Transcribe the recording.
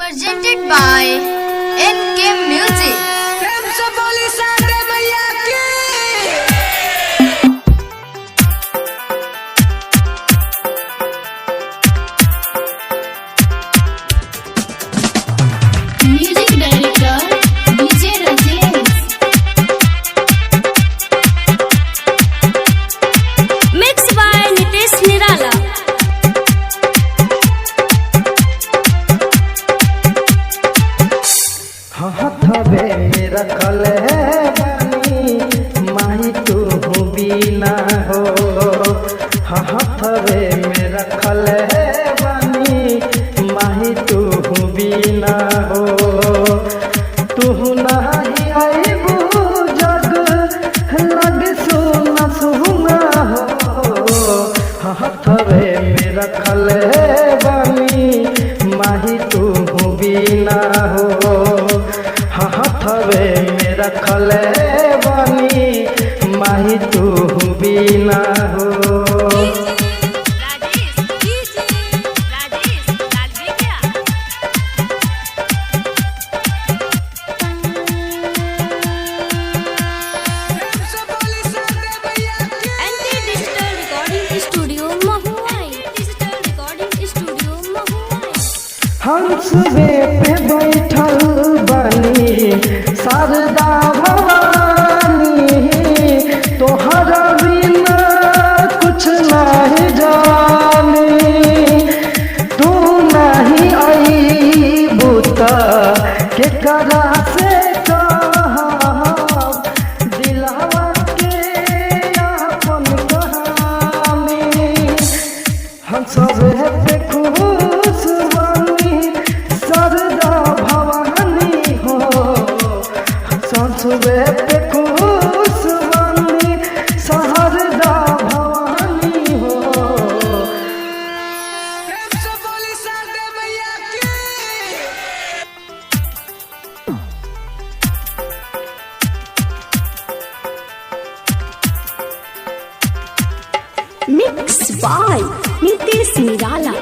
Presented by NK Music. प्रेम से बोली शारदे मैया की। Music Director DJ Rajesh. Mixed by Nitesh Nirala. हथवे में रखल है बानी माही तू बिना हो। हथवे में रखल है बानी माही तू बिना हो। तू नाही आईबू जग लग सुना सुना हो। हथवे में रखल है बानी माही तू बिना हो। हथवे में रखल है बानी माही तू बिना हो। Rajesh DJ Rajesh Lalbikia. प्रेम से बोली शारदे मैया की। NK Digital Recording Studio Mahuai. Digital Recording Studio Mahuai. हंस वे पे बैठल बनी शारदा भवानी, तोहरा बिना कुछ नहीं जानी। तू नहीं अईबू त केकरा से कहब दिलवा के अपन कहानी। हम सब पे खुश बानी शारदा भवानी हो। हम सब पे खुश बानी शारदा भवानी हो। प्रेम से बोली शारदे मैया की। Mix by Nitesh Nirala.